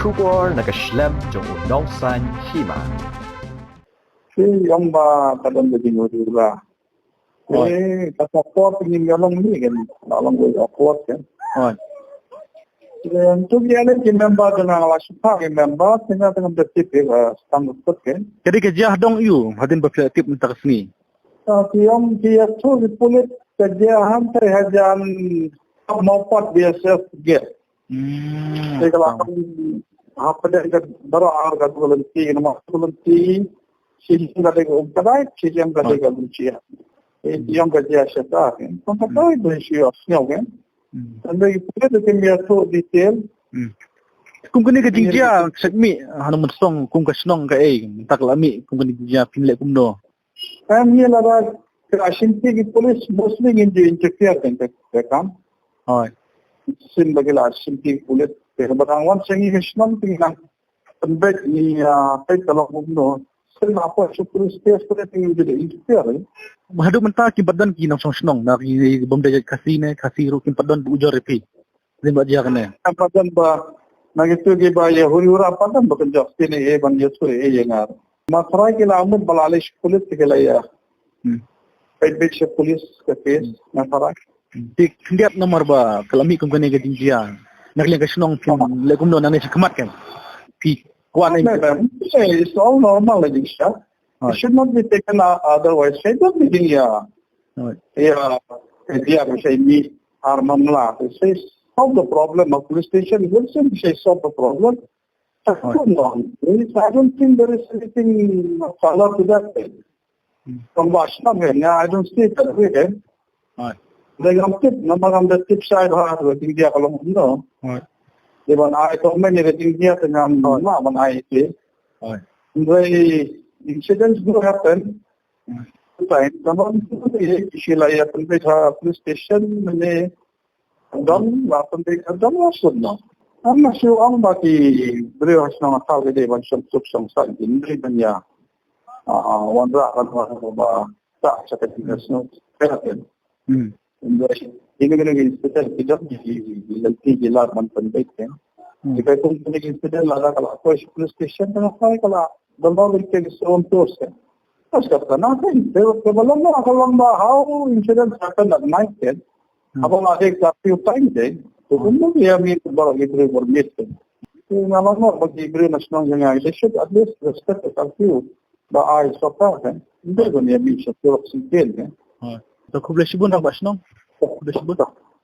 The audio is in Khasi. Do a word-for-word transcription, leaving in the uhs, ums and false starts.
Khubor na ka shlem jong u nongsan hima. Ki ong ba ka don ka jingudura. Hooid. Eh, ka support ni ïa long ni kan. Ba long wei awkward kan. Hooid. Em, tu ki ale ki member jong nga la shuwa ki member, sehingga tang da tip, eh, stang da tip kan. Ka dei ka jia dong ïu, hadien ba phi la tip mynta ka sngi. Ah, ki ong ki ïathuh ki pulit ka jia hangtai hajan Mawpat B S F gate. Hmm. Te ka la hapdeng ka baroh ar ka dei ka lynti, namar ka lynti, shi jong ka dei ka um kadaip, shi jong ka dei ka um jia. Te ki ong ka jia shata, kan. Tang katai ba shi ïohsngew, kan. Hmm. Tang da ki pulit da kim ïathuh detail. Hmm. Kum kane ka jingjia, sha mih, hana mynsong, kum ka shnong kaei, mynta ka la mih, kum kane ka jingjia phin leh kumno. Em, ngi lada ka shimti ki pulit, mostly ngin ju interfere kan ka, ka kam. Hooid. Shisien ba ki la shimti ki pulit, te ba dang wan sha ngi ka shnong te ngi nang pynbeit ngi, ah, peit ka long kumno. Shisien ba poi sha police station te ngi ju interfere, eh. Haduh mynta kim pat don ki nongshong shnong, na ki bym dei Khasi ne, Khasi ruh kim pat don ujor ïa phi. Lim ba jia kane. Em pat don ba, na kitu kiba ïa huri hura pat don ba kynjoh sini eh ban ïathuh eh ïa nga. Nga tharai ki la mut ba la leit sha pulit ki la ïa. Hmm. Peit beit sha pulit ka case, nga tharai. Hmm. Te khyndiat namar ba ka la mih kum kane ka jingjia. Na ka liang ka shnong phin leh kumno nangne shakhmat kan. Phi kwah ne. It's all normal, I think, sir. It should not be taken o-, otherwise. Shai don ni ding ïa. Ïa, ïa, shai ni ar mamla. Shai solve the problem. A police station will soon shai solve the problem. Come on. I don't think there is anything of color to that thing. From Washington, yeah, I don't see it that way, eh? Dei ngam tip, namar ngam da tip shai bha, ka jingjia ka long kumno. Dei ban ai comment ïa ka jingjia te ngam lah ban ai te. Dei incidents do happen. Time, namar ki shi la ïa pynbeit ha police station, mane don la pynbeit ha don la sut no. Am na shu ong ba ki briew ha shnong ha thaw ki dei ban shong suk shong saiñ, ki dei ban ïa, ah, wanrah ban wan ba ta sha ka jingjia shnong. Ka happen. Hmm. Ynda ine kine ki incident ki don ki, ki, ki lynti ki lad ban pynbeit, eh. Hmm. Ki kum kine ki incident lada ka la poi sha police station, ka la poi ka la don ba ki stone tours, eh. Pas ka na ka, te ka ba long ba, ka long ba how incidents happen at night, eh. Hmm. Haba la dei curfew time, eh. To kumno ïa mih baroh ki briew bor miet, eh. Te nga la ong ba ki briew na shnong jong nga, they should at least respect the curfew. Ba ai sorkar kan. Ym dei ban ïa mih sha surok singkien kan. Ha. To khublei shibun Rangbah Shnong. Khublei shibun.